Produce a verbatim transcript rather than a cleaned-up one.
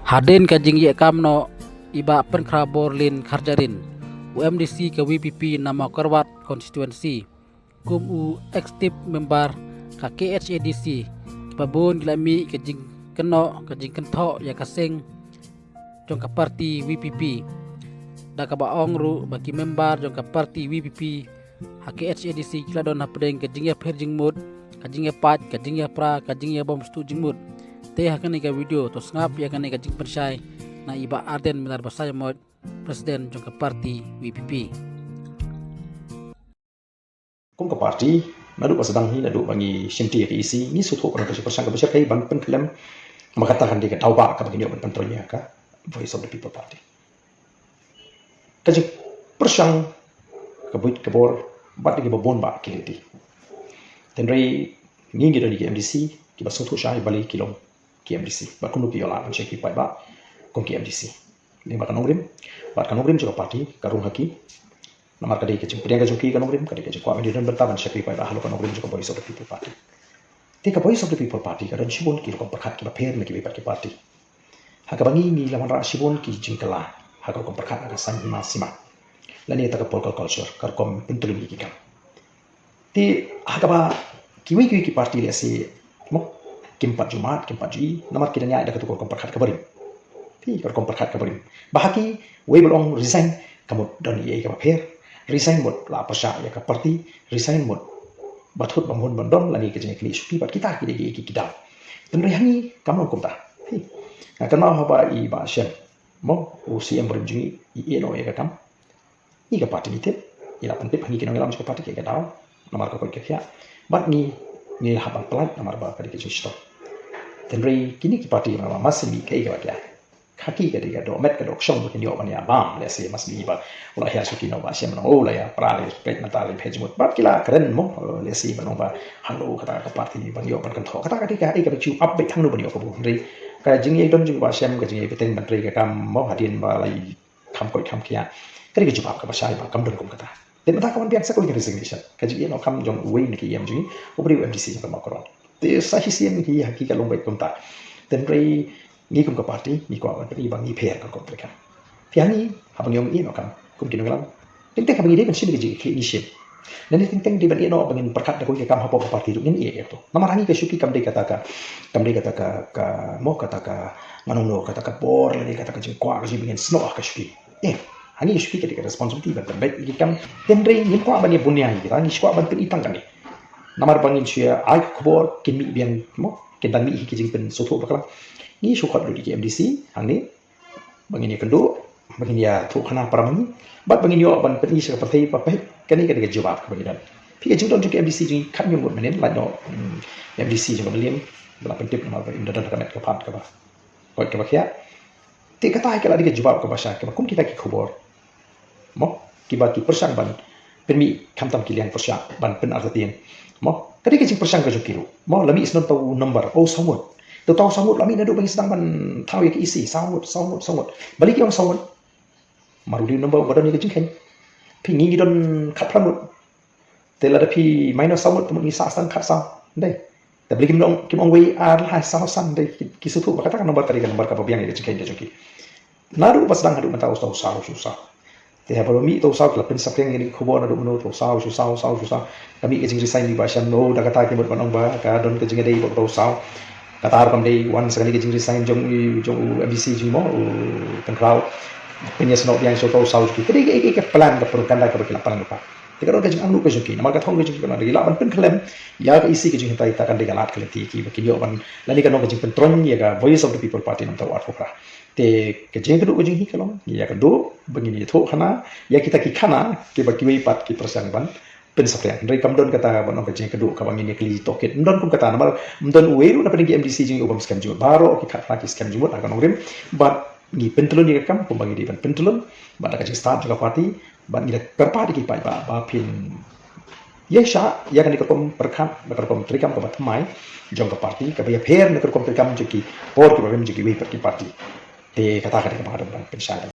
Hadien ka jingïakam noh i Bah Pynkhraw Borlin Kharjahrin, u M D C ka V P P na Mawkyrwat Constituency, kum u executive member ka K H A D C, kiba bun ki la mih ka jingkynnoh, ka jingkynthoh ïa ka seng jong ka party V P P. Da kaba ong ruh ba ki member jong ka party V P P ha K H A D C ki la don hapdeng ka jingïapher jingmut, ka jingïapait, ka jingïapra, ka jingïabymsuk jingmut. Te ha kane ka video to sngap ïa kane ka jingpynshai na i Bah Ardent Miller Basaiawmoit, president jong ka party V P P. Kum ka party, naduh ba sdang hi, naduh ba ngi shimti ïa ka E C, ngi sngewthuh ka don ka jingpyrshang kaba shyrkhei ban pynkhlem, namar kata kan dei ka daw ba kaba ngi ïoh ban pyntrei ïa ka Voice of the People Party. Ka jingpyrshang, ka buit ka bor, bad ki ba bun bah ki lynti. Hynrei ngi ngi don ki M D C kiba sngewthuh shai balei ki long ki M D C, bad kumno ki ïoh lad ban shakri paidbah kum ki M D C. Lyngba ka nongrim, bad ka nongrim jong ka party ka rung ha ki. Namar ka dei ka jingpdiang ka jong ki ka nongrim, ka dei ka jingkwah ban ïadon bynta ban shakri paidbah halor ka nongrim jong ka Voice of the People Party. Te ka Voice of the People Party ka don shibun ki rukom pyrkhat kiba pher na kiwei pat ki party. Ha kaba ngi ngi la wanrah shibun ki jingkylla ha ka rukom pyrkhat ha ka saiñ hima sima, lane ïa kata ka political culture, ka rukom pyntlun ïa ki kam. Te ha kaba kiwei kiwei ki party lehse, mo, kim pat ju mad, kim pat ju ïohi, namar ki dang ïaid da kata ka rukom pyrkhat kaba rim. Te ka rukom pyrkhat kaba rim, ba ha kiwei ba la ong resign ka mut don ei ei kaba pher. Resign mut la pyrshah ïa ka party. Resign mut ba thut ba mut ban don lane ka jingkynnoh shuki, bad kita ki dei ki ki daw. Hynrei ha ngi kam long kumta. Nga kynmaw haba i Bah Shem, mo, u C M barim jong ngi, i ïeh noh ïa ka kam, ngi ka party ngi tip, ngi la pyntip ha ngi ki nongïalam jong ka party kaei ka daw, namar ka koit ka khiah. Bad ngi, ngi la hap ban pyllait namar ba ka dei ka jingshitom. Hynrei kine ki party namar ma sngewthuh kaei kaba khiah, ha ki ka dei ka dohmet ka dohkshong ba kin ïoh ban ïa bam. Lehse ma sngewthuh ba u la hiar shuki na u Bah Shem, ban ong u la ïapra, la ïapeit mynta, la ïapher jingmut, bad ki la kren, mo, lehse ban ong ba hangno kata ka party ban ïoh ban kynthoh, kata ka dei kaei kaba ju ap beit hangno ban ïoh kabu. Hynrei ka jingïadon jong u Bah Shem, ka jingïabteng ban trei ka kam, mo, hadien ba la kham koit kham khiah, ka dei ka jubab kaba shai ba kam don kum kata. Te mynta ka wan biang sa kawei ka resignation, ka jingïeh noh kam jong uwei na ki E M jong ngi, u briew M D C jong ka Mawkyrwat. Te sa shisien hi ha ki ka long beit kumta. Hynrei ngi kum ka party ngi kwah ban pyni ba ngi pher ka rukom treikam. Te ha ngi, haba ngi ong ïeh noh kam kum ki nongïalam, teng teng haba ngi dei ban shim ka jingkitkhlieh ngi shim. Lane teng teng dei ban ïeh noh ba ngin pyrkhat da kawei ka kam hapoh ka party ruh ngin ïeh ïa kato. Namar ha ngi ka shuki kam dei kata ka, kam dei kata ka, ka, mo, kata ka, ngan ong no, kata ka bor lane kata ka jingkwah ka jingim ba ngin snoh ha ka shuki. Eh, ha ngi ka shuki ka dei ka responsibility ban pynbeit ïa ki kam. Hynrei ngim kwah ban ïa bun ïa kita, ngi shu kwah ban pyni tang kane. Namar ba ngin shu ïa ai ka khubor kin mih biang, mo, kin dang mih hi ki jingpynsngewthuh bakla. Ngi shu khot lut ïa ki M D C hangne ba ngin ïakynduh, ba ngin ïathuhkhana para ma ngi, bad ba ngin ïoh ban pyni sha ka pyrthei ba peit kane ka dei ka jubab kaba ngi don. Phi, ka jingdon jong ki M D C jong ngi khatñiew ngut mynnin, lait noh, hmm, M D C jong ka Mylliem ba la pyntip namar ba im da don ha ka met ka phad kaba koit kaba khiah. Te kata hi ka la dei ka jubab kaba shai kaba kum kita ki khubor, mo, kiba ki pyrshang ban pynmih khamtam ki liang pyrshah ban pynartatien, mo, ka dei ka jingpyrshang ka jong ki ruh, mo. La mih shen uta u number, oh, saw ngut. Te uta u saw ngut la mih naduh ba ngi sdang ban thaw ïa ka E C, saw ngut, saw ngut, saw ngut. Balei ki ong saw ngut? Namar u dei u number uba don ïa ka jingkheiñ. Phi, ngi ngi don khatphra ngut. Te lada phi minus saw ngut te mut ngi sah sdang khatsaw. Dei. Te balei kim ong, kim ong wei ar lai saw san, dei, ki, ki sngewthuh ba kata ka number ka dei ka number kaba biang ïa ka jingkheiñ ka jong ki. Naduh ba sdang haduh mynta u saw, u saw, u saw. Te haba la mih uta u saw ki la pynsaphriang ïa kane ka khubor naduh mynno, uta u saw, u saw, u saw, u saw. Ka mih ka jingresign u Bah Shem, no, da kata ki mut ban ong ba ka don ka jingïadei bad uta u saw. Kata ruh kam dei, wan sa kane ka jingresign jong u, jong u M D C jong ngi, mo, u Pynkhraw. Pynïasnoh biang sha uta u saw jong ki. Ka dei ka, ka, ka plan, ka propaganda kaba ki la plan lypa. Te ka don ka jingangnud ka jong ki, namar ka thong ka jong ki ka don, ki lah ban pynkhlem ïa ka E C ka jong kita, kan dei ka lad ka lynti ki ba kin ïoh ban, lane ka long ka jingpyntroiñ ïa ka Voice of the People Party na bynta u arphew phra. Te ka jingkynduh ka jong ngi ka long, ngi ïakynduh ba ngin ïathuhkhana ïa kita ki khana kiba kiwei pat ki pyrshang ban pynsaphriang. Hynrei kam don kata ban ong ka jingkynduh kaba ngin ïakylli tohkit. Ym don kum kata namar ym don uwei ruh na pdeng ki M D C jong ngi u bym skhem jingmut. Baroh ki khatphra ki skhem jingmut ha ka nongrim. Bad ngi pyntlun ïa ka kam kumba ngi dei ban pyntlun, bad da ka jingstad jong ka party, bad ngi da kyrpad ïa ki paidbah ba phin ïaishah ïa kane ka rukom pyrkhat, da ka rukom treikam kaba thymmai jong ka party, kaba ïapher na ka rukom treikam jong ki por kiba rim jong kiwei pat ki party. Te kata ka dei kaba nga don ban pynshai.